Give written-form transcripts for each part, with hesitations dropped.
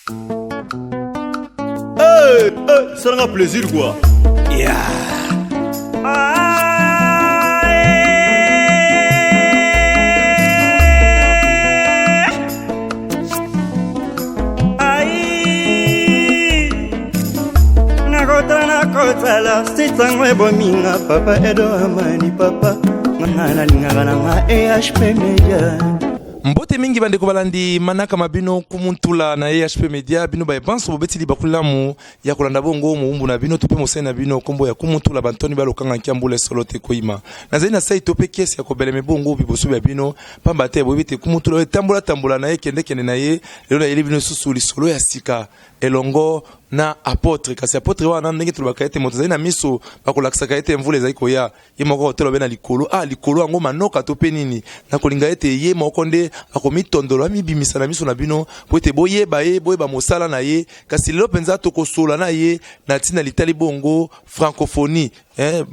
Hey, hey, salanga plaisir quoi. Yeah. Nakotala nakotala sitango ebominga papa edo amani papa nga nalingaka na nga ehp media. Mbote mingi bandeko balandi manaka ma bino kumuntula na EHP Media, bino baye banso bobeti libaku lamu ya kolanda bongo mowumbu na bino to mpe mosali na bino kombo ya kumuntula bantoni balokanga nkia mbula esolo te koyima. Nazali na sai to mpe kesi ya kobeleme bongo biboso bya bino pamba te boyebi te kumuntula oyo etambola tambola na ye kende kende na ye. Lelo nayeli bino lisusu lisolo ya sika elongo na apotre. Kasi apotre wana ndenge tolobaka ete moto azali na miso bakolakisaka ete mvula ezali koya, ye moko akotala obe na likolo, ah, likolo yango manoka to pe nini. Nakolinga ete ye moko nde akomitondolo, amibimisa na miso na bino, po ete boyeba ye, boyeba mosala na ye. Kasi lelo mpenza tokosola na ye na ntina litali bongo francophonie. Eh,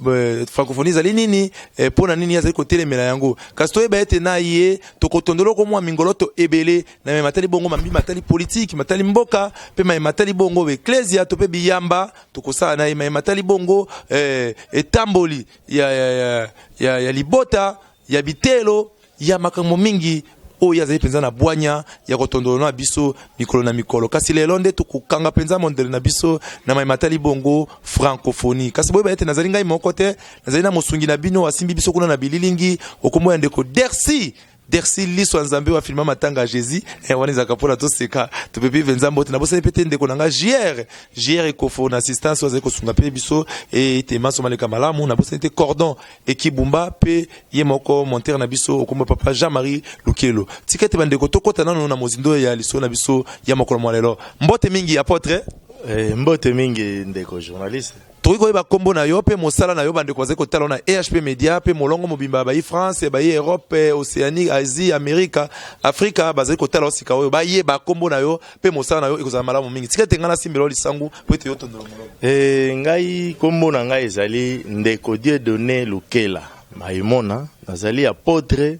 francophonie ezali nini? Eh, mpo na nini ye azali kotelemela yango? Kasi toyeba ete na ye tokotondoloko mwa mingoloto ebele na maye matali bongo mambi matali politiki, matali mboka, pe maye matali bongo eklezia to pe biyamba. Tokosala na ye maye matali bongo, eh, etamboli ya, ya, ya, ya, ya libota, ya bitelo, ya makambo mingi oyo azali mpenza na bwanya ya kotondolo na biso mikolo na mikolo. Kasi lelo nde tokokanga mpenza mondele na biso na maye matali bongo francophonie. Kasi boyeba ete nazali ngai moko te, nazali na mosungi na bino asimbi biso kuna na bililingi, okombo ya ndeko Dercy. Dercy liso ya Nzambe wa filma matanga ya Jesus. Eh, wana ezalaka mpona toseka topepi mpenza mbote. Nabosani mpe te ndeko na nga JR, JR Ekofo na assistance oyo azali kosunga mpe biso ete manso maleka malamu. Nabosani te cordon Ekibumba mpe ye moko monteur na biso okombo papa Jean-Marie Lukelo. Tika ete bandeko tokota nano na mozindo ya lisolo na biso ya mokolo mwa lelo. Mbote mingi apotre. Eh, mbote mingi ndeko journaliste. Tokoki koyeba kombo na yo mpe mosala na yo, bandeko bazali kotala na EHP Media mpe molongo mobimba bayi France, bayi Europe, Océanie, Asie, Amerika, Afrika bazali kotala sika oyo, bayeba kombo na yo mpe mosala na yo, ekozala malamu mingi. Tika ete ngai nasimbela yo lisangu mpo ete yo tondolo molongo. Eh, ngai kombo na ngai ezali ndeko Dieudonné Lukela Maimona, nazali apôtre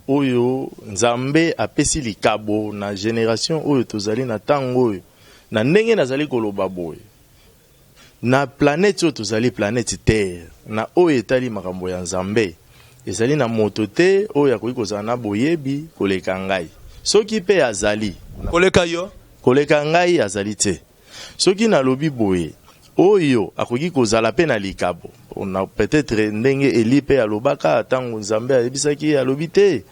oyo Nzambe apesi likabo na generation oyo tozali na tango oyo. Na ndenge nazali koloba boye, na planète oyo tozali, planète Terre, na oyo etali makambo ya Nzambe, ezali na moto te oyo akoki kozala na boyebi koleka ngai. Soki pe azali koleka yo, koleka ngai azali te. Soki nalobi boye, oyo akoki kozala pe na likabo, na peut-être ndenge Elie pe alobaka tango Nzambe ayebisaki ye, alobi te,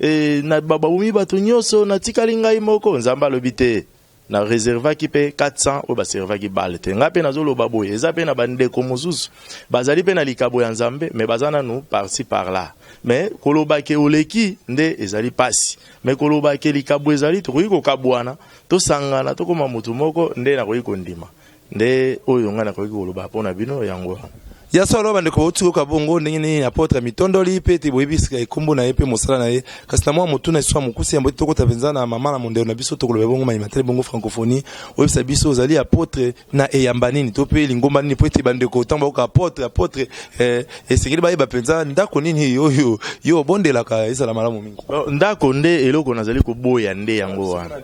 e, na babomi bato nyonso, natikali ngai moko. Nzambe alobi te, na reservaki pe 400 oyo baservaki bale te. Ngai pe nazoloba boye, eza pe na bandeko mosusu bazali pe na likabo ya Nzambe, mais baza nanu par-ci par-là. Mais koloba ke oleki nde ezali pasi, mais koloba ke likabo ezali, tokoki kokabwana, tosangana, tokoma motu moko, nde nakoki kondima. Nde oyo ngai nakoki koloba mpo na bino yango wana. Ya solo bandeko bauti koyoka bongo ndenge nini apotre mitondoli mpe ete boyebi sika ekombo na ye mpe mosala na ye. Kasi na mwa motuna lisusu ya mokuse yambo ete tokota mpenza na mama na mondelo na biso, tokoloba bongo maye matali bongo francophonie. Oyebisa biso ozali apotre na eyamba nini to mpe lingomba nini, mpo ete bandeko ntango bayoka apotre, apotre, esengeli bayeba mpenza ndako nini oyo yo obondelaka, ezala malamu mingi. Bon, ndako nde eloko nazali koboya nde yango wana.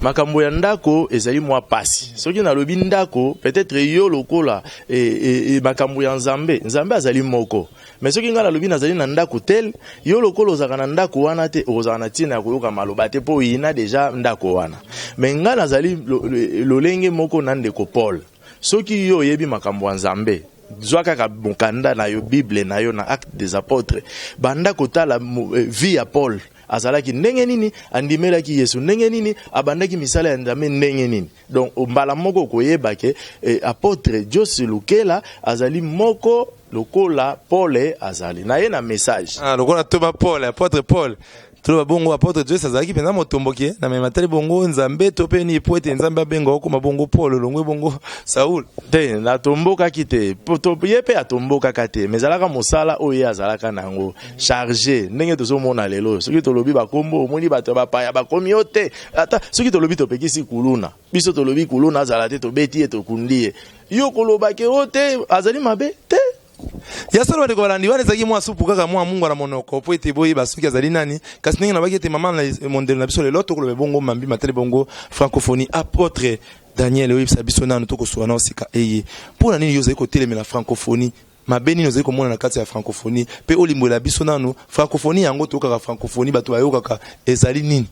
Makambo ya ndako ezali mwa pasi. Soki nalobi ndako, peut-être yo lokola, e, e, e, makambo ya Nzambe, Nzambe azali moko. Mais soki ngai nalobi nazali na ndako tel, yo lokola ozalaka na ndako wana te, okozala na ntina ya koyoka maloba te mpo oyina deja ndako wana. Mais ngai nazali lolenge moko na ndeko Paul. Soki yo oyebi makambo ya Nzambe, zwa kaka mokanda na yo, Bible na yo, na Actes des Apôtres, banda kotala vie ya Paul. Azalaki ndenge nini, andimelaki Yesu ndenge nini, abandaki misala ya Nzambe ndenge nini. Donc mbala moko okoyeba ke, apôtre Joss Lukela azali moko lokola Paul azali na ye na message. Ah, lokola Thomas Paul, apôtre Paul. Toloba bongo apôtre Joss azalaki mpenza motomboki na mema tali bongo Nzambe to pe ni po ete Nzambe abenga okoma bongo Paul longwe bongo Saul. Te, natombokaki te. Po, to, ye pe atombokaka te, mais ezalaka mosala oyo ye azalaka na yango chargé ndenge tozomona lelo. Soki tolobi bakombo, omoni bato ya bapaya bakomi yo te. Ata soki tolobi topekisi kuluna, biso tolobi kuluna azala te, tobeti ye, tokundi ye. Yo koloba ke o te, azali mabe te. Ya solo, bandeko balandi, wana ezalaki mwa supu kaka, mwa mungwa na monoko, po ete boyeba soki azali nani. Kasi ndenge nabaki ete mama na mondelo na biso lelo, tokoloba bongo mambi matele bongo francophonie. Apôtre Daniel, oyebisa biso nanu, tokosuka na osika eye, mpo na nini yo ozali kotelemela francophonie? Mabe nini ozali komona na kati ya francophonie? Mpe olimbolela biso nanu francophonie yango. Toyokaka francophonie, bato bayokaka, ezali nini?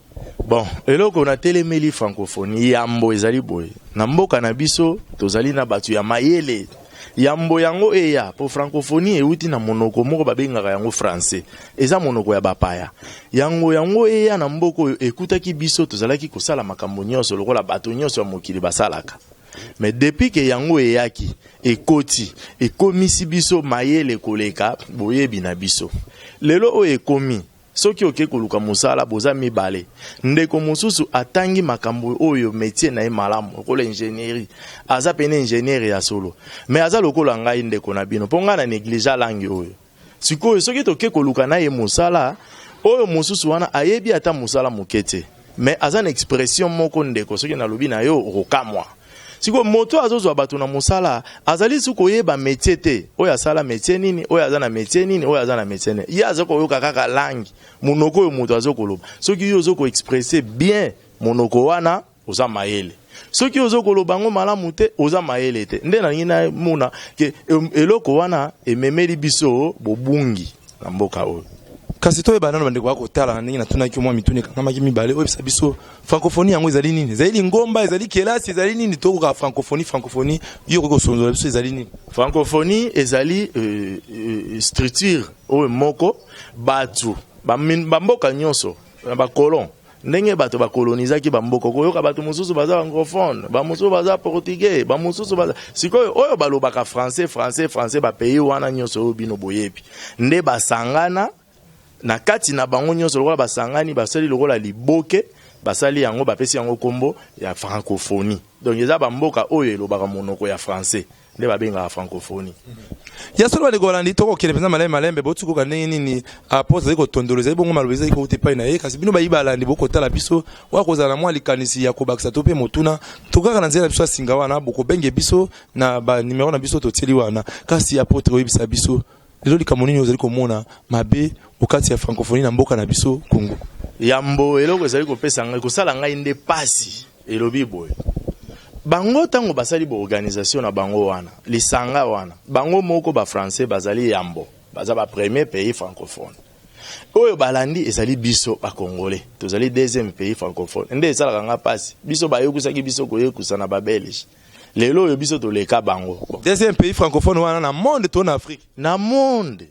Bon, eloko natelemeli francophonie, yambo ezali boye: na mboka na biso tozali na bato ya mayele. Yambo yango eya, po francophonie euti na monoko moko babengaka yango français, eza monoko ya bapaya. Yango eya na mboka oyo, ekutaki biso tozalaki kosala makambo nyonso lokola bato nyonso ya mokili basalaka. Mais depuis ke yango eyaki, ekoti, ekomisi biso mayele koleka boyebi na biso. Lelo oyo ekomi, soki oke koluka mosala, boza mibale, ndeko mosusu atangi makambo oyo métier na ye malamu, lokola ingénierie, aza pene ingénieur ya solo, mais aza lokola ngai ndeko na bino, mpo ngai na néglige langue oyo. Sikoyo soki toke koluka na ye mosala, oyo mosusu wana ayebi ata mosala moke te, mais aza na expression moko. Ndeko, soki nalobi na yo, okokamwa. Sikoyo moto azozwa bato na mosala azali su koyeba métier te, oyo asala métier nini, oyo aza na métier nini, oyo aza na métier nini. Ye aza koyoka kaka langue, monoko oyo moto aza koloba. Soki yo oza koexpresse bien monoko wana, oza mayele. Soki oza koloba yango malamu te, oza mayele te. Nde nalingi namona ke eloko wana ememeli biso bobungi na mboka oyo. Kasi toyeba nano, bandeko bakotala na ndenge natunaki mwa mituni ekangamaki mibale. Oyebisa biso francophonie yango ezali nini? Ezali lingomba, ezali kelasi, ezali nini? Tokokaka francophonie, francophonie, yo okoki kosonzola biso ezali nini? Francophonie ezali structure oyo moko bato bamboka nyonso na bacolon, ndenge bato bakolonizaki bamboka. Koyoka bato mosusu baza anglophone, bamosusu baza portugais, bamosusu baza sikoyo oyo balobaka français, français, français. Bapays wana nyonso oyo bino boyebi nde basangana na kati na bango nyonso. Lokola basangani, basali lokola liboke, basali yango, bapesi yango nkombo ya francophonie. Donc eza bamboka oyo elobaka monoko ya français nde babengaka francophonie. Ya solo, bandeko balandi, tokokende mpenza malembe malembe. Boti koka ndenge nini apôtre azali kotondolo, ezali bongo maloba ezali kouta epai na ye. Kasi bino bayi balandi bokotala biso, oya kozala na mwa likanisi ya kobakisa to mpe motuna, tokaka na nzela na biso ya singa wana, bokobenge biso na banimero na biso totieli wana. Kasi apôtre, oyebisa biso lelo likambo nini ozali komona mabe okati ya francophonie na mboka na biso Congo? Yambo, eloko ezali kopesa ngai, kosala ngai nde pasi, elobi boye: bango ntango basali baorganisation na bango wana, lisanga wana, bango moko bafrançais bazali yambo, baza bapremier pays francophone. Oyo balandi ezali biso bacongolais, tozali deuxième pays francophone. Nde esalaka nga mpasi, biso bayokusaki biso koyekusa na babelge, lelo oyo biso toleka bango. Bon. Deuxième pays francophone wana na monde to na Afrique? Na monde.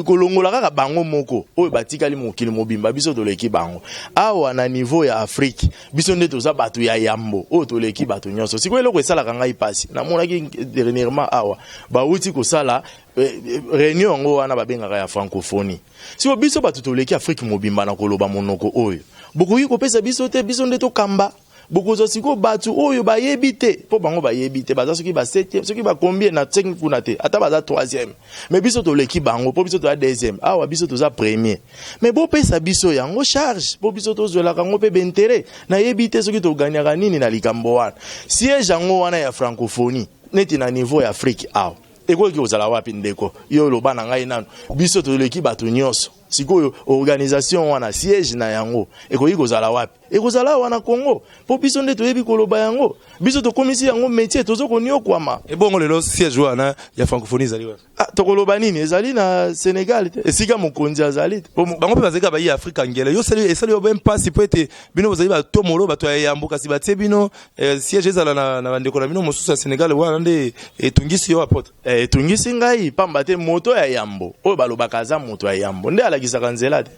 Kolongola kaka bango moko oyo batikali mokili mobimba, biso toleki bango. Awa na niveau ya Afrique, biso nde toza bato ya yambo oyo toleki bato nyonso. Sikoyo eloko esalaka ngai mpasi, namonaki dernièrement awa bawuti kosala réunion yango wana babengaka ya francophonie. Sikoyo biso bato toleki Afrique mobimba na koloba monoko oyo, bokoki kopesa biso te, biso nde tokamba? Bokozwa sikoyo bato oyo bayebi te, mpo bango bayebi te, baza soki ba septième, soki bacombien na cinq kuna te, ata baza troisième, mais biso toleki bango, mpo biso toza deuxième. Awa biso toza premier, mais bopesa biso yango charge mpo biso tozwelaka yango mpe baintérêt. Nayebi te soki toganyaka nini na likambo wana. Siège yango wana ya francophonie neti na niveau ya Afrique awa ekoki kozala wapi? Ndeko, yo oloba na ngai nano, biso toleki bato nyonso. Sikoyo organisation wana, siège na yango ekoki kozala wapi? Ekozala wana Congo, mpo biso nde toyebi koloba yango, biso tokomisi yango métier, tozo koniokwama. Ebongo lelo siège wana ya francophonie ezali wapi? Ah, tokoloba nini? Ezali na Sénégal te, esika mokonzi azali te. Bango mpe bazali kaka bayi Afrika ngele. Yo esali yo be mpasi mpo ete bino bozali batomolo, bato ya yambo, kasi batie bino siège ezala na bandeko na bino mosusu ya Sénégal. Wana nde etungisi yo, apôtre? Etungisi ngai, pamba te moto ya yambo oyo balobaka aza moto ya yambo nde alakisaka nzela te.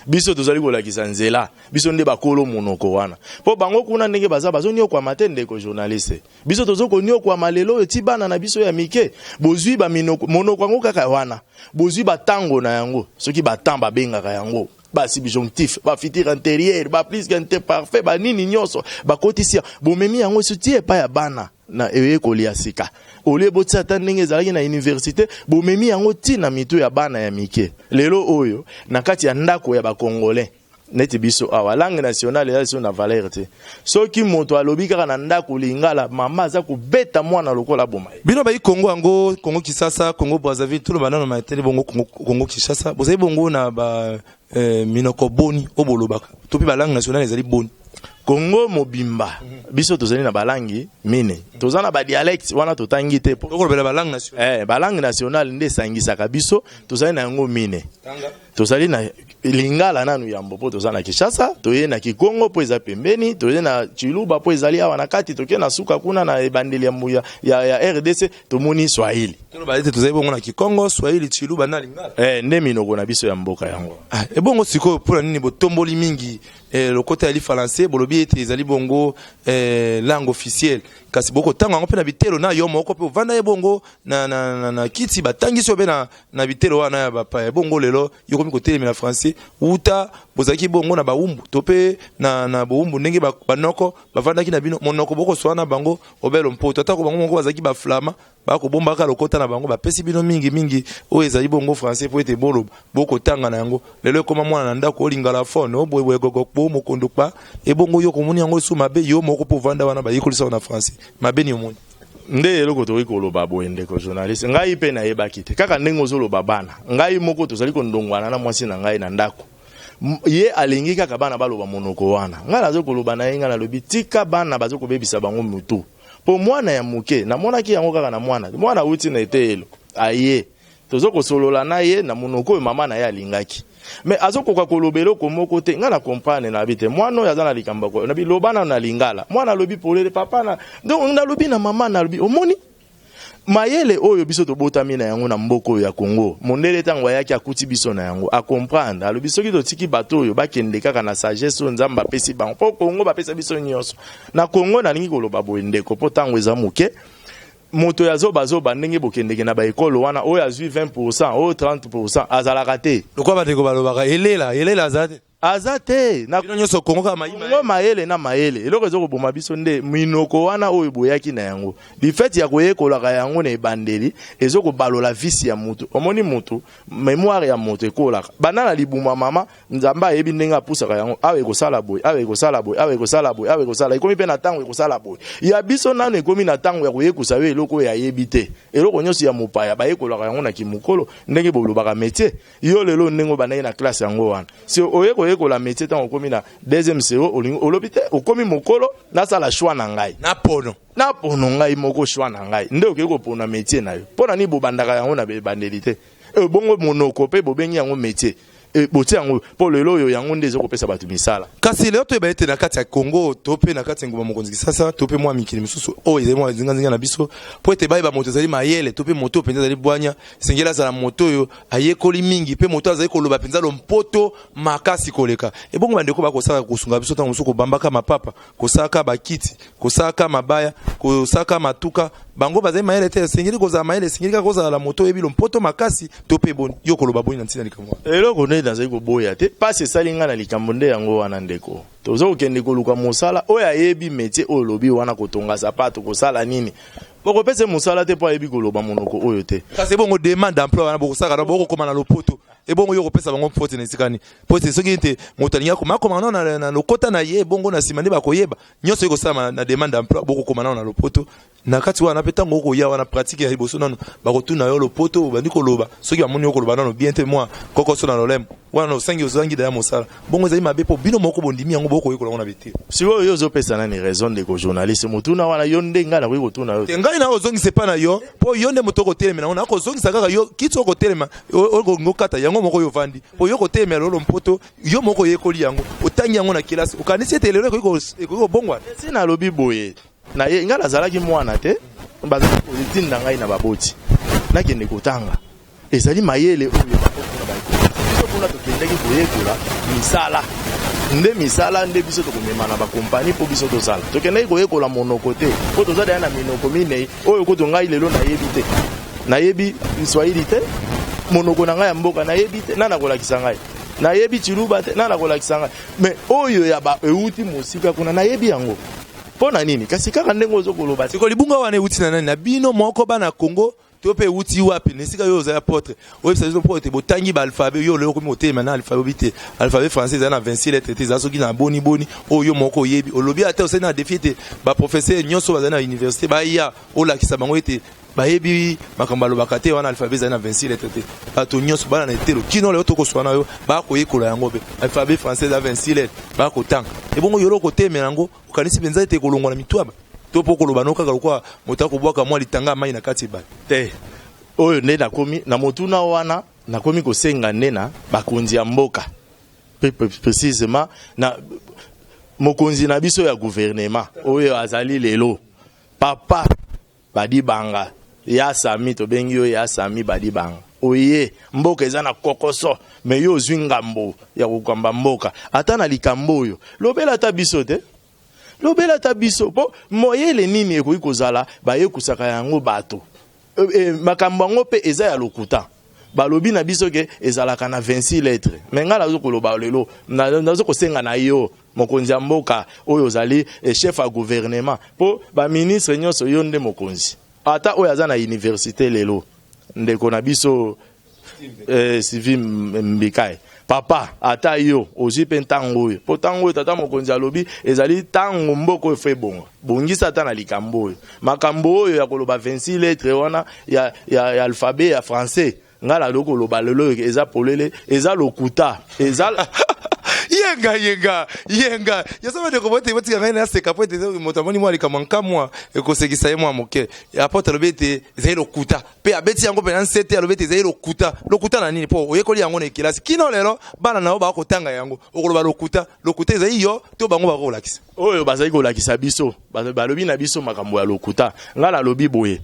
Biso tozali kolakisa nzela, biso nde bakolo monoko wana, mpo bango kuna ndenge baza bazoniokwama te. Ndeko journaliste, biso tozo koniokwama lelo oyo ti bana na biso ya mike bozwi baminoko, monoko yango kaka wana, bozwi batango na yango, soki batemps babengaka yango basubjonctif, bafutur antérieur, baplus qu'imparfait, banini nyonso bakotisi, bomemi yango soki epai ya bana na eyekoli ya sika. Olie botia ata ndenge ezalaki na université, bomemi yango ntina mito ya bana ya mike. Lelo oyo na kati ya ndako ya bacongolais. Neti biso awa, langue nationale eza lisusu na valeur te. Soki moto alobi kaka na ndako lingala, mama aza kobeta mwana lokola aboma ye. Bino bayi Congo yango, Congo Kinshasa, Congo Brazzaville, toloba nano matele bongo Congo, Congo Kinshasa, bozali bongo na ba minoko boni oyo bolobaka to mpe ba langue nationale ezali boni? Congo mobimba, biso tozali na balangi mine, toza na badialecte wana totangi te. Tokolobela ba langue nationale. Balangue nationale nde esangisaka biso, tozali na yango mine. Tozali na lingala nanu yambo mpo toza na Kinshasa, toye na Kikongo mpo eza pembeni, toye na Tshiluba mpo ezali awa na kati, toke na suka kuna na ebandeli ya RDC, tomoni Swahili. Toloba ete tozali bongo na Kikongo, Swahili, Tshiluba na lingala. Nde minoko na biso ya mboka yango. Ebongo sikoyo mpona nini botomboli mingi lokota ya lifalanse, bolobi ete ezali bongo langue officielle, kasi bokotanga yango mpe na bitelo na yo moko mpe ovanda ye bongo na kiti batangisi yo mpe na bitelo wana ya bapaya? Bongo lelo yo komi kotelemela français, wuta bozalaki bongo na bawumbu to mpe na bowumbu, ndenge banoko bavandaki na bino, monoko bokoswana na bango obelo mpoto, atako bango moko bazalaki baflama, bakobombaka lokota na bango, bapesi bino mingi mingi oyo ezali bongo français po ete boloba, bokotanga na yango. Lelo ekoma mwana na ndako olingala fone oboyeboye gogokpo mokondo kpa. Ebongo yo komoni yango esu mabe, yo moko mpo ovanda wana bayekolisa na français, mabe ni omoni? Nde eloko tokoki koloba boye, ndeko journaliste, ngai mpe nayebaki te. Kaka ndenge ozoloba, bana ngai moko tozali kondongwana na mwasi na ngai na ndako. Ye alingi kaka bana baloba monoko wana. Ngai nazo koloba na ye, ngai nalobi: tika bana, bazo kobebisa bango mutu. Mpo mwana ya moke, namonaki yango kaka na mwana. Mwana awuti na eteyelo, aye, tozo kosolola na ye na monoko oyo mama na ye alingaki, mais azokoka koloba eloko moko te. Ngai na comprendre, nayebi te mwana oyo aza na likambo. Nabi: loba nano na lingala. Mwana alobi polele: papa na. Donc nalobi na mama, nalobi: omoni mayele oyo biso tobotami na yango na mboka oyo ya Congo? Mondele ntango ayaki, akuti biso na yango, acomprendre, alobi: soki totiki bato oyo bakende kaka na sagesse oyo Nzambe apesi bango, mpo Congo bapesa biso nyonso na Congo. Nalingi koloba boye, ndeko, mpo ntango eza moke. Moto ya zobazoba, ndenge bokendeke na baekole wana, oyo azwi 20, oyo 30, azalaka te. Lokola bandeko balobaka, elela elela aza te. Aza te na bino nyonso Kongo kaka mayima. Kongo mayele na mayele. Eloko eza koboma biso nde minoko wana oyo boyaki na yango. Du fait ya koyekolaka yango na ebandeli, eza kobalola visi ya mutu. Omoni, mutu, mémoire ya moto ekolaka banda na libuma. Mama, Nzambe ayebi ndenge apusaka yango: awa ekosala boye, awa ekosala boye, awa ekosala boye, awa ekosala. Ekomi mpe na ntango ekosala boye. Ya biso nano ekomi na ntango ya koyekusa yo eloko oyo ayebi te. Eloko nyonso ya mopaya bayekolaka yango na kimokolo. Ndenge bolobaka métier, yo lelo ndenge obandaki na classe yango wana, si oye koyekola métier, ntango okomi na deuxième CO, olingi olobi te: okomi mokolo, nasala choix na ngai. Na pono. Na pono ngai moko choix na ngai. Nde okoki kopona métier na yo. Mpo na nini bobandaka yango na ebandeli te? Bongo monoko mpe bobengi yango métier, botie yango mpo lelo oyo yango nde ezokopesa bato misala. Kasi lelo toyeba ete na kati ya Congo to mpe na kati ya nguma mokonzi Kisasa to mpe mwa mikili misusu oyo ezali mwa zingazinga na biso, mpo ete bayeba moto ezali mayele to mpe moto oyo mpenza ezali bwanya, esengeli azala moto oyo ayekoli mingi mpe moto azali koloba mpenza lompoto makasi koleka. Ebongo bandeko bakosala kosunga biso ntango mosusu kobambaka mapapa, kosalaka bakiti, kosalaka mabaya, kosalaka matuka, bango bazali mayele te? Esengeli kozala mayele, esengeli kaka kozala moto oyebi lompoto makasi to mpe boni? Yo koloba boni na ntina likambo wana? Eloko nde nazali koboya te, mpasi esali ngai na likambo nde yango wana, ndeko. Toza kokende koluka mosala, oyo ayebi métier oyo olobi wana, kotonga sapato, kosala nini, bokopesa ye mosala te mpo ayebi koloba monoko oyo te. Kasi ebongo demande d'emploi wana bokosalaka na bokokoma na lopoto, ebongo yo kopesa bango mpote na esika nini? Po ete soki ete moto alingi akoma, akoma nano na lokota na ye, ebongo na nsima nde bakoyeba nyonso ekosalama na demande d'emploi. Bokokoma nano na lopoto na kati wana, mpe ntango okoya wana, pratique ya liboso nano bakotuna yo lopoto. Obandi koloba, soki bamoni yo koloba nano bien te, mwa kokoso na lolemo wana, osangi ozangi daya mosala. Bongo ezali mabe mpo bino moko bondimi yango, bokoyekola yango na betelo. Sikoyo yo ozopesa nani raison, ndeko journaliste? Motuna wana yo nde ngai nakoki kotuna yo. Te, ngai na ozongisa epa na yo, mpo yo nde moto okotelemela yango. Nakozongisa kaka yo kiti okotelema, okolingi okata yango moko. Yo ovandi mpo yo kotelemela lolo mpoto, yo moko oyekoli yango, otangi yango na kelasi, okanisi ete lelo ekoki kobongwana. Esi nalobi boye na ye: ngai nazalaki mwana te, bazalaki kotinda ngai na baboti nakende kotanga. Ezali mayele oyo bakokuna bayekola. Biso kuna tokendaki koyekola misala, nde misala nde biso tokomema na bakompani mpo biso tosala. Tokendaki koyekola monoko te, mpo toza deya na minoko minei oyo kutu ngai lelo nayebi te. Nayebi Swahili te, monoko na ngai ya mboka nayebi te, nani akolakisa ngai? Nayebi Tshiluba te, nani akolakisa ngai? Mais oyo ya ba euti mosika kuna, nayebi yango. Mpo na nini? Kasi kaka ndenge ozokoloba. Siko libunga wana euti na nani? Na bino moko bana Congo to? To mpe euti wapi na esika yo ozali apôtre, oyebisa biso mpo ete botangi baalphabet. Yo lelo okomi kotelema na alphabet, obi te alphabet français ezali na 26 lettres te, eza soki na boni boni oyo yo moko oyebi. Olobi ata osali na défi ete baprofesseur nyonso bazali na université baya, olakisa bango ete bayebi makambo balobaka te wana alphabet ezali na 26 lettres te. Bato nyonso bana na etelo kino lelo tokoswana na yo, bakoyekola yango mpe alphabet français eza 26 lettres, bakotanga. Ebongo yo loko kotelemela yango, okanisi mpenza ete kolongwa na mitwaba to mpo koloba no kaka lokola moto akobwaka mwa litanga ya mai na kati ebale? Te, oyo nde nakomi na motuna wana, nakomi kosenga nde na bakonzi ya mboka, précisément na mokonzi na biso ya gouvernement oyo azali lelo, papa Badibanga ya Sami. Tobengi yo ya Sami Badibanga. Oye, mboka eza na kokoso, mais yo ozwi ngambo ya kokamba mboka. Ata na likambo oyo, lobela ata biso te, lobela ata biso, mpo moyele nini ekoki kozala bayekusaka yango bato? Makambo yango mpe eza ya lokuta. Balobi na biso ke ezalaka na 26 lettres, mais ngai nazo koloba lelo, nazo kosenga na yo, mokonzi ya mboka oyo ozali chef ya gouvernement, mpo baministre nyonso yo nde mokonzi. Ata oyo aza na université lelo, ndeko na biso Sivi Mbikai, papa, ata yo ozwi mpe ntango oyo, mpo ntango oyo tata mokonzi alobi ezali ntango mboka oyo fo ebonga. Bongisa ata na likambo oyo, makambo oyo ya koloba 26 lettres wana ya alphabet ya français. Ngai naloki koloba lelo oyo eza polele, eza lokuta, eza Yenga, yenga, yenga. Yaso bandeko bote, botika ngai naseka po ete moto amoni mwa likambo nkamwa ekosekisa ye mwa moke. Apôtre alobi ete ezali lokuta, mpe abeti yango mpe na nsete. Alobi ete ezali lokuta. Lokuta na nini? Mpo oyekoli yango na ekelasi, kino lelo bana na yo bakotanga yango. Okoloba lokuta, lokuta ezali yo to bango bakolakisa? Oyo bazali kolakisa biso, balobi na biso makambo ya lokuta. Ngai nalobi boye,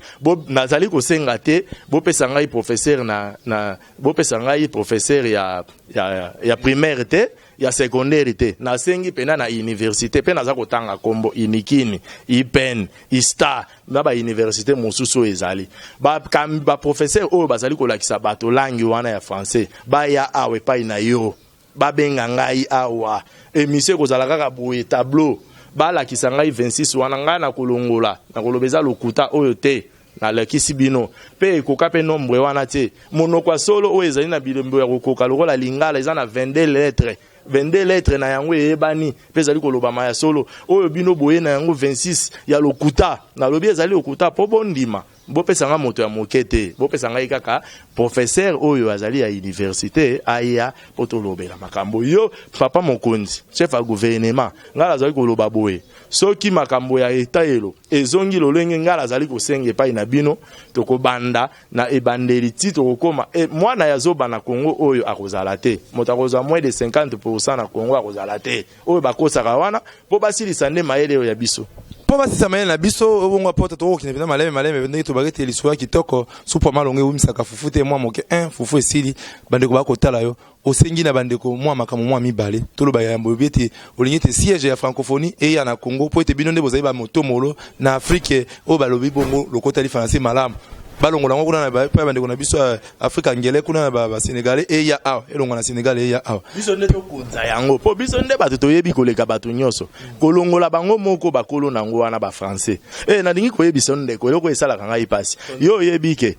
nazali kosenga te bopesa ngai professeur na bopesa ngai professeur ya primaire te, ya secondaire te. Nasengi mpena na université, mpe naza kotanga nkombo Unikin, IPN, ISTA na bauniversité mosusu oyo ezali. Baprofesseur oyo bazali kolakisa bato langi wana ya français baya awa epai na yo, babenga ngai awa. Émission ekozala kaka boye, tableau, balakisa ngai 26 wana. Ngai nakolongola, nakoloba eza lokuta oyo te nalakisi bino, mpe ekoka mpe nombre wana te. Monoko ya solo oyo ezali na bilembo ya kokoka lokola lingala eza na 22 lettres. 22 lettres na yango eyebani mpe ezali kolobama ya solo. Oyo bino boye na yango 26 ya lokuta, nalobi ezali lokuta. Mpo bondima, bopesa nga moto ya moke te, bopesa ngai kaka professeur oyo azali ya université, aya mpo tolobela makambo. Yo papa mokonzi, chef ya gouvernement, ngai nazali koloba boye: soki makambo ya etayelo ezongi lolenge ngai nazali kosenga epai na bino, tokobanda na ebandeli ti tokokoma mwana ya zoba na Kongo oyo akozala te. Moto akozwa moins de 50 na Kongo akozala te. Oyo bakosaka wana mpo basilisa nde mayele oyo ya biso. Mpo basisa mayele na biso. Obongo apôtre, tokokende mpenza maleme maleme ndenge tobaki te. Lisolo ya kitoko, supu ya malongo ewumisaka fufu te. Mwa moke 1 fufu esili. Bandeko bakotala yo, osengi na bandeko mwa makambo mwa mibale. Toloba ya yambo, oyebi ete olingi ete siège ya francophonie eya na Congo, mpo ete bino nde bozali bamotomolo na Afrique oyo balobi bongo lokota lifalanse malamu. Balongola yango kuna na epai bandeko na biso ya Afrique angele kuna na basénégalais, eya awa, elongwa na Sénégal, eya awa. Biso nde tokonza yango, mpo biso nde bato toyebi koleka bato nyonso. Kolongola bango moko bakolo nango wana bafrançais. Nalingi koyebisa ndeko eloko esalaka ngai mpasi. Yo oyebi ke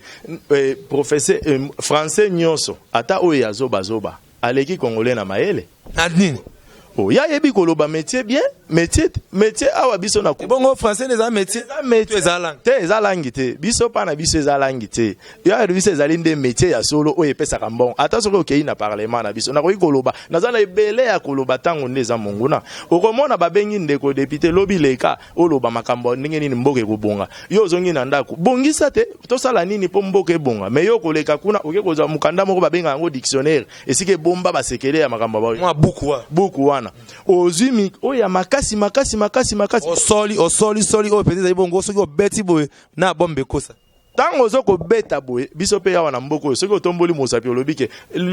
professeur français nyonso, ata oyo ya zobazoba, aleki congolais na mayele. Na nini? Oh, ya yebi koloba métier bien, métier, métier. Awa biso na Bongo français nde eza métier? Eza métier. To eza langue? Te, eza langue te. Biso mpa na biso eza langue te. Ya biso ezali nde métier ya solo oyo epesaka mbongo. Ata soki okei na parlement na biso, nakoki koloba, naza na ebele ya koloba. Ntango nde eza monguna, okomona babengi ndeko député, lobi leka oloba makambo ndenge nini mboka ekobonga. Yo ozongi na ndako, bongisa te tosala nini mpo mboka ebonga. Mais yo koleka kuna, oke kozwa mokanda moko babenga yango dictionnaire, esika ebomba basekele ya makambo ya mwa buku wa buku wana ozwi oyo ya makasi makasi makasi makasi. Osoli, osoli soli oyo mpenza ezali bongo soki obeti boye na bombe ekosa. Ntango ozo kobeta boye, biso mpe awa na mboka oyo, soki otomboli mosapi, olobi ke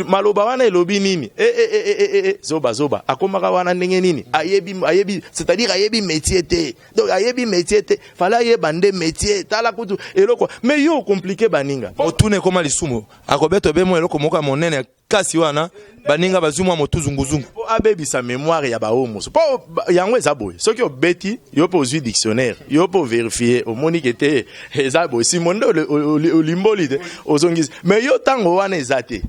maloba wana elobi nini? E, e, e, e, e, e, zoba zoba akomaka wana ndenge nini? Ayebi, ayebi, c'est-à-dire ayebi métier te. Donc ayebi métier te, fallait ayeba nde métier. Tala kutu eloko, mais yo ocompliquer baninga. Otuna ekoma lisumu, akobeta obe mwa eloko moko ya monene. makasi wana, baninga bazwi mwa motu zunguzungu. Mpo abebisa mémoire ya baoyo mosusu, mpo yango eza boye: soki obeti yo mpe ozwi dictionnaire, yo mpe ovérifier, omoni ke te, eza boye, simo nde olimboli te, ozongisi. Mais yo, ntango wana eza te,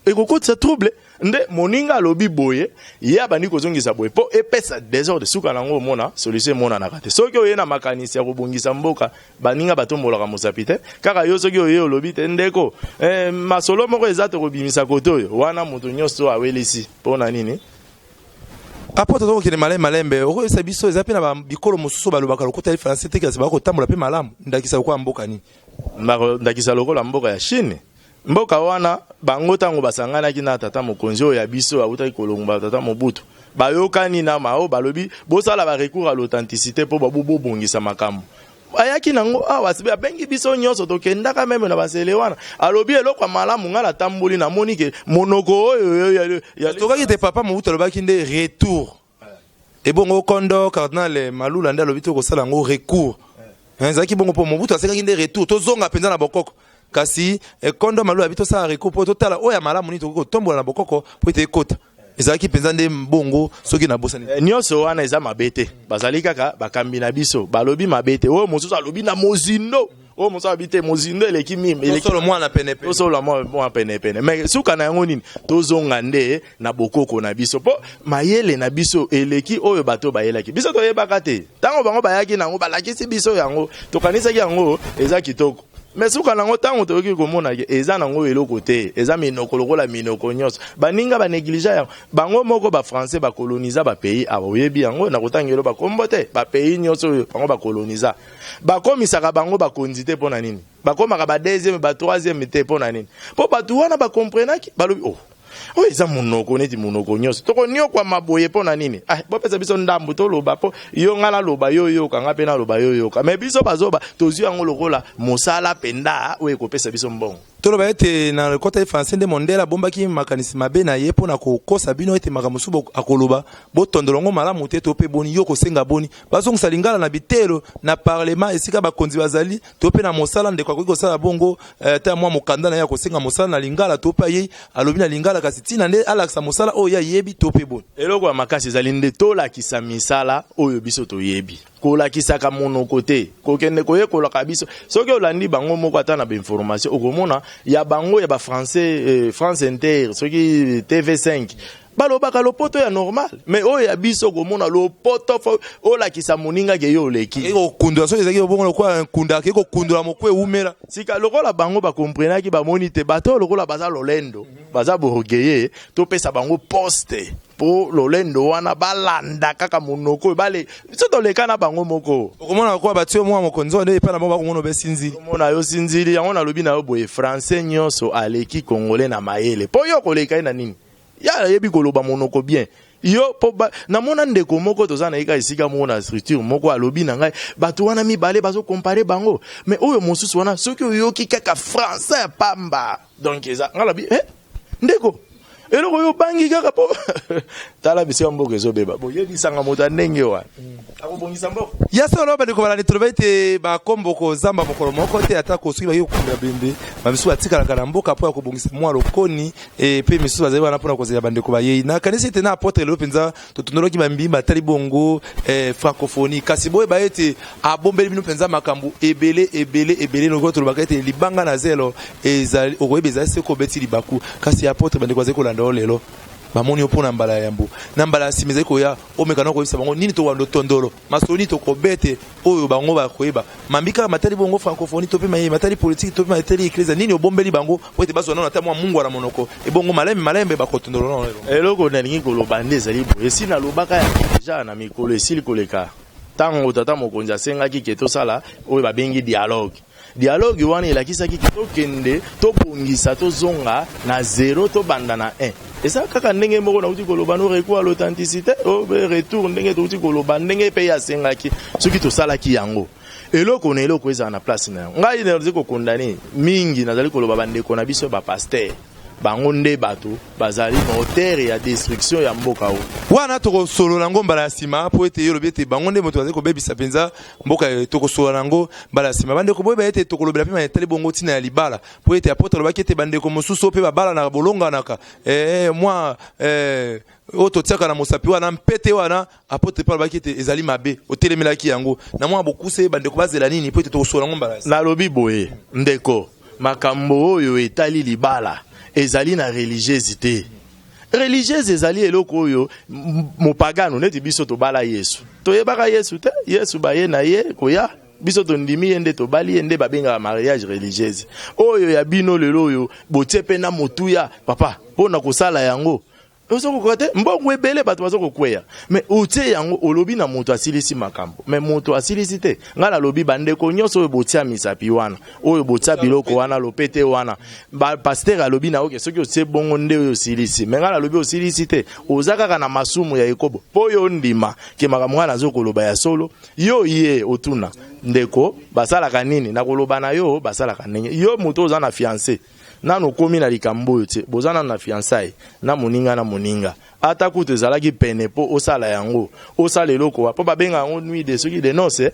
ekokotisa trouble. Nde moninga alobi boye, ye abandi kozongisa boye mpo epesa désordre. Suka nango, omona solution emonanaka te. Soki oye na makanisi ya kobongisa mboka, baninga batombolaka mosapi te. Kaka yo, soki oye olobi te, ndeko, masolo moko eza, tokobimisa kote oyo wana, moto nyonso awelisi mpo na nini? Apo toza kokende malembe malembe, okoyebisa biso, eza mpe na bikolo mosusu balobaka lokota ya français te, kasi bakotambola mpe malamu. Ndakisa lokola mboka nini? Ndakisa lokola mboka ya Chine. Mboka wana, bango ntango basanganaki na tata mokonzi oyo ya biso awutaki kolongwa, tata Mobutu, bayokani na Mao, balobi bosala barecours à l'authenticité mpo bobongisa makambo. Ayaki nango awa, abengi biso nyonso, tokendaka même na basele wana. Alobi eloko ya malamu, ngai natamboli, namoni ke monoko oyo Tokaki te, papa Mobutu alobaki nde retour. Ebongo kondo cardinal Malula nde alobi te kosala yango recours. Ezalaki bongo mpo Mobutu asekaki nde retour, tozonga mpenza na bokoko. Kasi kondo Malula abi tosala recours mpo totala oyo ya malamu nini tokoki kotombola na bokoko mpo ete ekota. Ezalaki mpenza nde bongo, soki nabosani. Nyonso wana eza mabe te, bazali kaka bakambi na biso, balobi mabe te. Oyo mosusu alobi na mozindo, oyo mosusu alobi te, mozindo eleki mimi. Tosolo mwana penepene. Tosolo mwana penepene. Mais suka na yango nini? Tozonga nde na bokoko na biso, mpo mayele na biso eleki oyo bato bayelaki biso. Toyebaka te. Ntango bango bayaki nango, balakisi biso yango, tokanisaki yango eza kitoko. Mais suka nango, ntango toyoki komona ke eza nango eloko te, eza minoko lokola minoko nyonso, baninga banégliger yango. Bango moko bafrançais bakoloniza bapays awa, oyebi yango, na kotangelo bakombo te. Bapays nyonso oyo bango bakoloniza, bakomisaka bango bakonzi te. Mpo na nini bakomaka ba deuxième, ba troisième te? Mpo na nini? Mpo bato wana bakomprenaki, balobi: "Oh, oyo eza monoko neti monoko nyonso, tokoniokwama boye mpo na nini? Ah, bopesa biso ndambu toloba, mpo yo ngai naloba, yo yoka, ngai mpe naloba, yo yoka." Mais biso bazoba, tozwi yango lokola mosala mpenza oyo ekopesa biso mbongo. Toloba ete na lokota ye français nde mondele abombaki makanisi mabe na ye mpo na kokosa bino ete makambo mosusu akoloba, botondola yango malamu te. To mpe boni yo kosenga, boni bazongisa lingala na bitelo, na parlement, esika bakonzi bazali, to mpe na mosala? Ndeko akoki kosala bongo ta mwa mokanda na ye ya kosenga mosala na lingala, to mpe aye alobi na lingala, kasi ntina nde alakisa mosala oyo ye ayebi, to mpe boni? Eloko ya makasi ezali nde tolakisa misala oyo biso toyebi, kolakisaka monoko te, kokende koyekolaka biso. Soki olandi bango moko, ata na bainformation okomona ya bango ya bafrançais, France Inter, soki TV5, balobaka lopoto ya normal. Mais oyo ya biso, komona lopoto, fo olakisa moninga ke yo oleki. Kokundola, soki ezalaki bongo lokola nkunda akei kokundola moko ewumela. Sika lokola bango bakomprenaki, bamoni te bato oyo lokola baza lolendo, baza borgeye, topesa bango poste mpo lolendo wana balanda kaka monoko oyo bale biso toleka na bango moko. Okomona lokola batie mwa mokonzi oyo nde epai na bango bakomona obesinzili. Omona yo sinzili. Yango nalobi na yo boye: français nyonso aleki congolais na mayele. Mpo yo koleka ye na nini? Ya ayebi koloba monoko bien. Yo mpo namona ndeko moko, toza na ye kaka esika moko na structure moko, alobi na ngai bato wana mibale bazocomparer bango, mais oyo mosusu wana, soki oyoki kaka français ya pamba, donc eza ngai lobi: "Eh, ndeko, eloko oyo obangi kaka mpo tala bisika mboka ezobeba." Boyebisanga, moto ya ndenge wana akobongisa mboka? Ya solo, bandeko balandi, toloba ete bakombo kozamba mokolo moko te. Ata soki baki kokunda bembe, bamisusu batikalaka na mboka mpo ya kobongisa mwa lokoni, mpe misusu bazali wana mpona kozela bandeko bayei. Nakanisi ete na apôtre lelo mpenza totondoloki bambi batali bongo francophonie, kasi boyeba ete abombeli bino mpenza makambo ebele ebele ebele. Lokola tolobaka ete libanga na zelo ezali, okoyeba ezali seko obeti libaku. Kasi apôtre, bandeko bazali kolanda yo lelo, bamoni yo mpona mbala ya yambo. Na mbala ya nsima ezali koya, omeka na koyebisa bango nini towanda tondolo, masolo nini tokobete oyo bango bakoyeba mambi kaka matali bongo francophonie, to mpe mayebe matali politike, to mpe matali eklese. Nini obombeli bango po ete bazwa nano ata mwa mungwa na monoko, ebongo malembe malembe bakotondolo nano? Eloko nalingi koloba nde ezali boye: esi nalobaka yango déjà na mikolo esili koleka, ntango tata mokonzi asengaki ke tosala oyo babengi dialogue. Dialogue wana elakisaki ke tokende tobongisa, tozonga na zéro, tobanda na 1. Eza kaka ndenge moko nauti koloba no recours à l'authenticité, retour, ndenge touti koloba, ndenge mpe ye asengaki. Soki tosalaki yango, eloko na eloko ezala na place na yango. Ngai nazali kokondane mingi, nazali koloba bandeko na biso bapasteur. Bango nde bato bazali moteur ya destruction ya mboka oyo. Wana tokosolola yango mbala ya nsima, mpo ete yo olobi ete bango nde moto bazali kobebisa mpenza mboka. Tokosolola yango mbala ya nsima. Bandeko, boyeba ete tokolobela mpe etali bongo ntina ya libala, mpo ete apôtre alobaki ete bandeko mosusu oyo mpe babalanaka bolonganaka mwa oyo totiaka na mosapi wana mpete wana. Apôtre mpe alobaki ete ezali mabe, otelemelaki yango na mwa bokuse. Bandeko bazela nini? Mpo ete tokosolola yango mbala ya nsima. Nalobi boye, ndeko, makambo oyo etali libala ezali na religieuse te. Religieuse ezali eloko oyo mopagano neti biso tobala Yesu. Toyebaka Yesu te. Yesu baye na ye koya, biso tondimi ye nde tobali ye, nde babengaka mariage religieuse. Oyo ya bino lelo oyo botie mpe na motuya, papa, mpo na kosala yango ozokokoka te. Mbongo ebele, bato baza kokweya, mais otie yango, olobi na moto asilisi makambo, mais moto asilisi te. Ngai nalobi, bandeko nyonso oyo botia misapi wana, oyo botia biloko wana, lopete wana, pasteur alobi na oke, soki otie bongo nde oyo osilisi. Mais ngai nalobi, osilisi te, oza kaka na masumu ya ekobo. Mpo oyo ondima ke makambo ngai nazokoloba ya solo, yo ye otuna ndeko basalaka nini. Nakoloba na yo basalaka ndenge yo moto oza na fiancé nanu okomi na likambo oyo te. Boza nanu na fiançailles na moninga na moninga, ata kutu ezalaki pene mpo osala yango, osala eloko wa mpo babenga yango nuit de soki de noce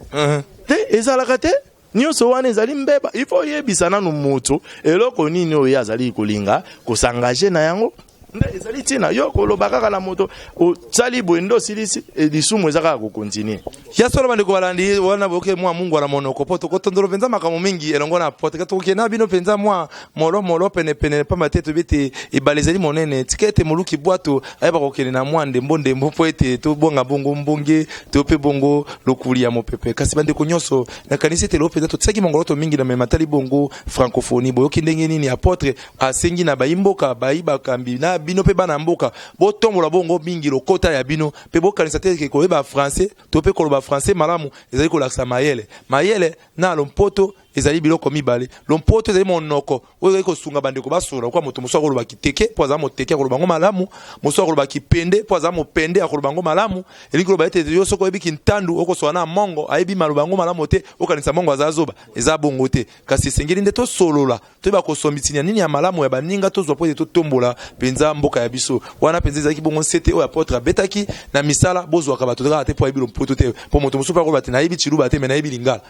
te, ezalaka te. Nyonso wana ezali mbeba. Il faut oyebisa nanu moto eloko nini oyo ye azali kolinga kos'engager na yango, nde ezali ntina. Yo koloba kaka na moto osali boye nde osilisi, lisumu eza kaka kocontinuer. Ya solo, bandeko balandi, wana boyoki mwa mungwa na monoko, mpo tokotondolo mpenza makambo mingi elongo na apôtre. Tokokende na bino mpenza mwa molomolo penepene, pamba te toyebi ete ebale ezali monene. Tika ete moluki bwato ayeba kokende na mwa ndembo ndembo, mpo ete tobonga bongo mbonge to mpe bongo lokuli ya mopepe. Kasi bandeko nyonso, nakanisi ete lelo mpenza totiaki mongoloto mingi na mema tali bongo francophonie. Boyoki ndenge nini apôtre asengi na bayimboka, bayi bakambi na bino mpe bana mboka, botombola bongo mingi lokota ya bino, mpe bokanisa te ke koyeba français to mpe koloba français malamu ezali kolakisa mayele. Mayele na lompoto ezali biloko mibale. Lompoto ezali monoko oyo ezali kosunga bandeko basola. Kwa moto mosusu akoloba kiteke mpo aza moteke, akoloba yango malamu. Mosusu akoloba kipende mpo aza mopende, akoloba yango malamu. Elingi koloba ete yo soki oyebi kintandu, okosola na mongo ayebi maloba yango malamu te, okanisa mongo aza zoba. Eza bongo te. Kasi esengeli nde tosolola, toyeba kosombitinia nini ya malamu ya baninga tozwa, mpo ete totombola mpenza mboka ya biso. Wana mpenza ezalaki bongo nsete oyo apôtre abetaki na misala. Bozwaka bato kaka te mpo ayebi lompoto te, mpo moto mosusu mpe akoloba te nayebi tshiluba te, mais nayebi lingala,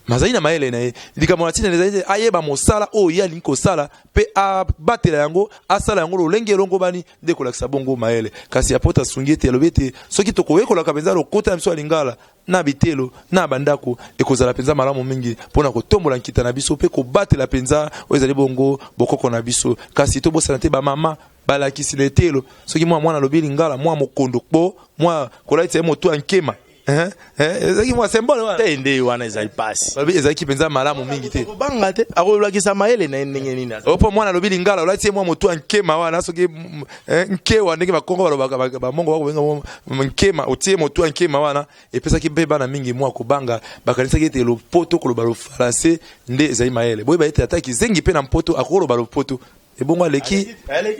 mazali na mayele na ye. Likambo na ntina ezali te ayeba mosala oyo ye alingi kosala mpe abatela yango, asala yango lolenge elongo bani nde kolakisa bongo mayele. Kasi apôtre asungi ete alobi ete soki tokoyekolaka mpenza lokota na biso ya lingala na bitelo na bandako, ekozala mpenza malamu mingi mpona kotombola nkita na biso mpe kobatela mpenza oyo ezali bongo bokoko na biso. Kasi tobosana te bamama balakisi na etelo, soki mwa mwana alobi lingala, mwa mokondo kpo mwa kolatisa ye motu ya nkema. Ezalaki mwa symbole wana. Te, nde wana ezali pasi. Balobi ezalaki mpenza malamu mingi te. Kobanga te, akolakisa mayele na ye ndenge nini? Mpo mwana alobi lingala, olati ye mwa motu ya nkema wana, soki nkewa ndenge bakongo balobaka, bamongo bakobenga nkema, otie motu ya nkema wana, epesaki mpe bana mingi mwa kobanga. Bakanisaki ete lopoto, koloba lofrançais nde ezali mayele. Boyeba ete ata kizengi mpe na mpoto akoloba lopoto, ebongo aleki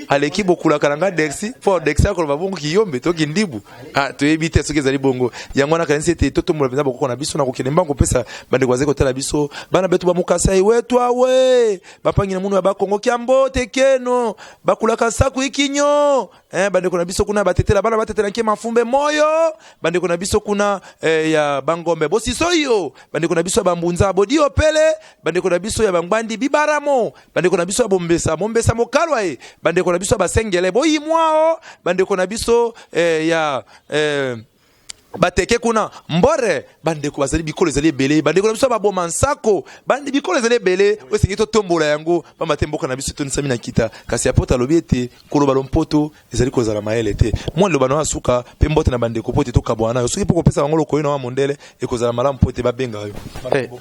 aleki bokulaka na nga dexi, mpo dexi akoloba bongo kiyombe to kindibu. Ah, toyebi te soki ezali bongo. Yango wana kanisi ete totombola mpenza bokoko na biso. Na kokende mbango kopesa bandeko bazali kotala biso, bana betu bamokasai wetu awe bapangi na munu ya bakongo kiambo te keno bakulaka saku ikinyo, bandeko na biso kuna batetela, bana batetela nke mafumbe moyo, bandeko na biso kuna ya bangombe bosiso yo, bandeko na biso ya bambunza bodio pele, bandeko na biso ya bangbandi bibaramo, bandeko na biso ya bombesa mombesa mokalwa ye, bandeko na biso ya basengele boyimwao, bandeko na biso ya bateke kuna mbore. Bandeko bazali, bikolo ezali ebele. Bandeko na biso ya baboma nsako, bikolo ezali ebele oyo esengi totombola yango, pamba te mboka na biso etonisami na kita. Kasi apôtre alobi ete koloba lompoto ezali kozala mayele te. Mwa liloba na yo ya suka mpe mbote na bandeko, mpo ete tokabwana na yo. Soki mpo kopesa bango lokoyo na wa mondele, ekozala malamu mpo ete babenga yo.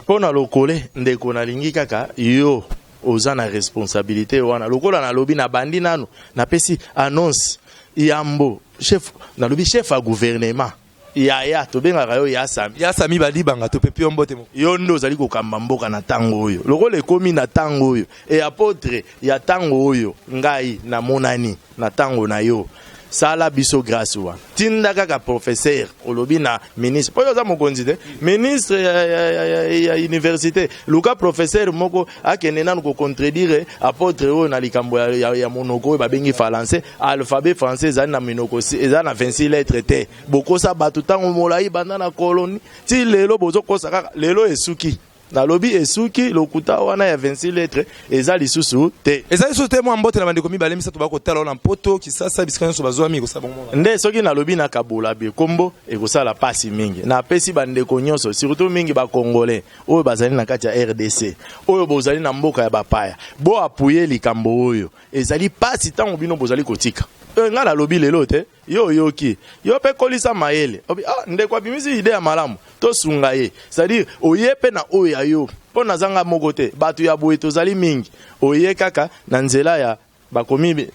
Mpo na lokole, ndeko, nalingi kaka yo oza na responsabilité wana. Lokola nalobi, nabandi nanu, napesi annonce yambo chef, nalobi chef ya gouvernement, yaya, tobengaka yo ya Sami. Ya Sami balibanga, topepi yo mbote. Yo nde ozali kokamba mboka na ntango oyo, lokola ekomi na ntango oyo e apôtre ya ntango oyo ngai namonani na ntango na yo. Sala biso grâce wana, tinda kaka professeur. Olobi na ministre, mpo yo oza mokonzi te, ministre ya université, luka professeur moko akende nanu kocontredire apôtre oyo na likambo ya monoko oyo babengi français. Alphabet français ezali na minoko, eza na 26 lettres te. Bokosa bato ntango molai, banda na colonie ti lelo bozokosa kaka. Lelo esuki, nalobi esuki. Lokuta wana ya 26 lettres eza lisusu te. Eza lisusu te. Mwa mbote na bandeko mibale, misato bakotala oyo na Mpoto, Kisasa, bisika nyonso bazwami kosala bongo. Nde soki nalobi nakabola bikombo, ekosala pasi mingi. Napesi bandeko nyonso, surtout mingi Bacongolais oyo bazali na kati ya RDC, oyo bozali na mboka ya bapaya, boappuyer likambo oyo. Ezali pasi ntango bino bozali kotika. Ngai nalobi lelo te, yo oyoki, yo mpe kolisa mayele. Obi, ah, ndeko abimisi idée ya malamu, tosunga ye. C'est-à-dire oye mpe na oyo ya yo, mpo nazanga moko te, bato ya boye tozali mingi. Oye kaka na nzela ya bakomi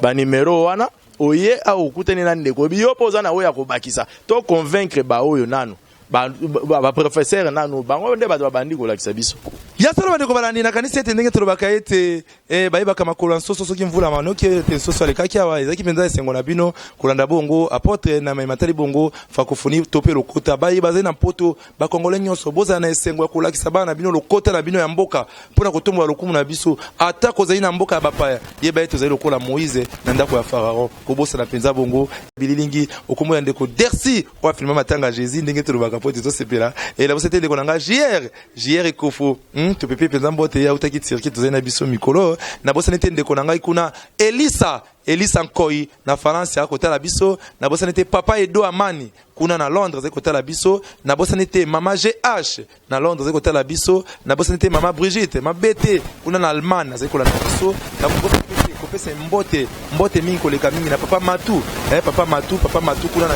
banimero wana, oye awa, okutani na ndeko, oyebi yo mpo oza na oyo ya kobakisa. To convaincre baoyo nanu baprofesseur nanu, bango nde bato babandi kolakisa biso. Ya solo, bandeko balandi, nakanisi ete ndenge tolobaka ete bayebaka makolo ya nsoso soki mvula manoki, ete nsoso alekaki awa. Ezalaki mpenza esengo na bino kolanda bongo apôtre na matali bongo francophonie to mpe lokota. Baye bazali na Mpoto, Bakongole nyonso, bozala na esengo ya kolakisa bana na bino lokota na bino ya mboka mpona kotombola lokumu na biso. Ata kozali na mboka ya bapaya, yeba ete ozali lokola Moïse na ndako ya Pharaon. Kobosana mpenza bongo bililingi okombo ya ndeko Dersi oyo afilma matanga Jésus, ndenge tolobaka po ete tosepela. Elabosa ete ndeko na nga JR, JR Ekofo, topepe mpenza mbote, ye autaki Turquie, tozali na biso mikolo. Nabosani te ndeko na ngai kuna Elisa, Elisa Nkoi na France, akotala biso. Nabosani te papa Edo Amani kuna na Londres, azali kotala biso. Nabosani te mama GH na Londres, azali kotala biso. Nabosani te mama Brigitte Mabete kuna na Allemagne, azali kolanda biso. Nabosani te kopesa mbote, mbote mingi koleka mingi na papa Matu, papa Matu, papa Matu kuna na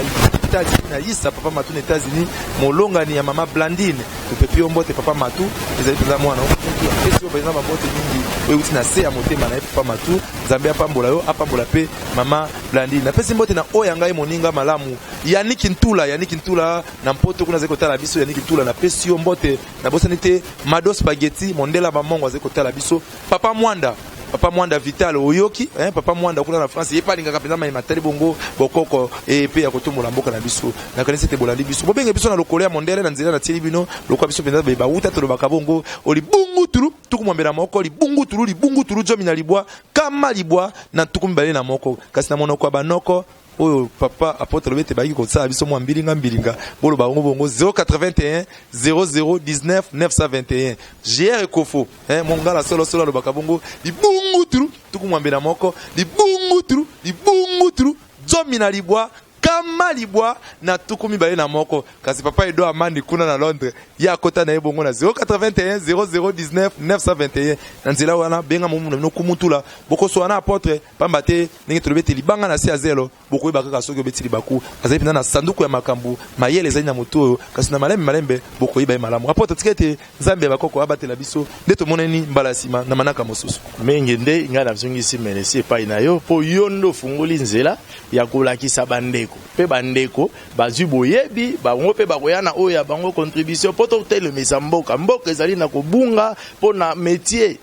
États-Unis, na Isa, papa Matu na États-Unis, molongani ya mama Blandine. Topepi yo mbote, papa Matu. Ezali mpenza mwana apesi yo mpenza bambote mingi oyo euti na se ya motema na ye. Papa Matu, Nzambe apambola yo, apambola mpe mama Blandine. Napesi mbote na oyo ya ngai moninga malamu Yaniki Ntula, Yaniki Ntula na Mpoto kuna, azali kotala biso. Yaniki Ntula, napesi yo mbote. Nabosani te Mado Spaghetti Mondela Bamongo, azali kotala biso. Papa Mwanda, papa Mwanda Vital, oyoki, papa Mwanda kuna na France, ye mpe alingaka mpenza mai matali bongo bokoko mpe ya kotombola mboka na biso. Nakanisi ete bolandi biso. Bobenge biso na lokolo ya mondele na nzela natieli bino lokola biso mpenza bauta. Tolobaka bongo olibungu tulu 21, libungu tulu, libungu tulu 19, 121. Kasi na monoko ya banoko oyo papa apôtre alobi ete bayaki kosala biso mwa mbilinga mbilinga, boloba yango bongo 081 00 19 921. JR Ekofo, mongala solosolo, alobaka bongo libungu tulu 81, libungu tulu, libungu tulu 19, 121. Kasi papa Edo Amani kuna na Londres, ye akota na ye bongo na 081 00 19 921. Na nzela wana, benga momu na bino Kumutula, bokosola na apôtre, pamba te ndenge tolobi ete libanga na se ya zelo, bokoyeba kaka soki obeti libaku. Azali mpenza na sanduku ya makambo, mayele ezali na motu oyo, kasi na malembe malembe bokoyeba ye malamu. Apôtre, tika ete Nzambe ya bakoko abatela biso nde tomonani mbala nsima na manaka mosusu. Mingi nde ngai nazongisi melesi epai na yo, mpo yo nde ofungoli nzela ya kolakisa bandeko, mpe bandeko bazwi boyebi bango mpe bakoya na oyo ya bango contribution mpo totelemisa mboka. Mboka ezali na kobunga mpo na métier,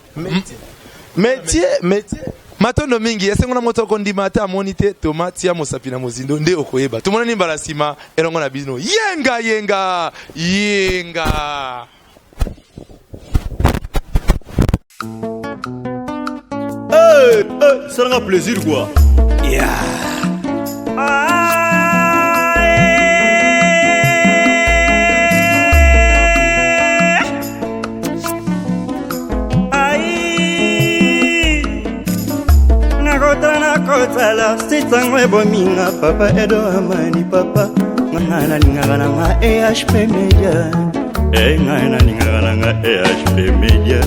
métier, métier. Matondo mingi. Esengo na moto akondima ata amoni te. Toma tia mosapi na mozindo nde okoyeba. Tomonani mbala nsima elongo na bino. Yenga yenga yenga. Hey, hey, salanga plaisir quoi. Yeah. Ai, nakotala, nakotala sitango ebominga papa Edo Amani, papa. Ngai nalingaka na nga EHP Media. E ngai nalingaka na nga EHP Media.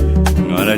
Ngai.